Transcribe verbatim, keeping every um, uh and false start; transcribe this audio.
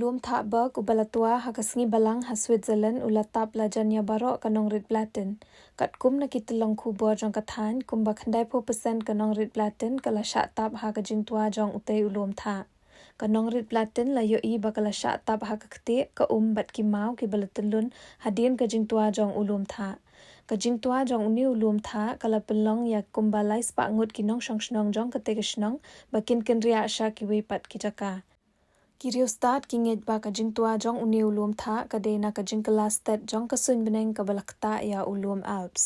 Lum thah Berg uba la twa ha ka sngi Balang ha Switzerland u la tap la jan ïa baroh ka nongrit Platin. Katkum na ki tyllong khubor jong ka thaiñ, kumba khyndai phew percent ka nongrit Platin ka la shah tap ha ka jingtwa jong utei u lum thah. Ka nongrit Platin la ïohi ba ka la shah tap ha ka ktieh, ka um bad ki maw kiba la tyllun hadien ka jingtwa jong u lum thah. Ka jingtwa jong une u lum thah ka la pynlong ïa kumba lai spah ngut ki nongshong shnong jong katei ka shnong ba kin kynriah sha kiwei pat ki jaka. Ki riewstad ki ngeit ba ka jingtwa jong une u lum thah ka dei na ka jingkylla stet jong ka suiñ bneng kaba la ktah ïa u lum Alps.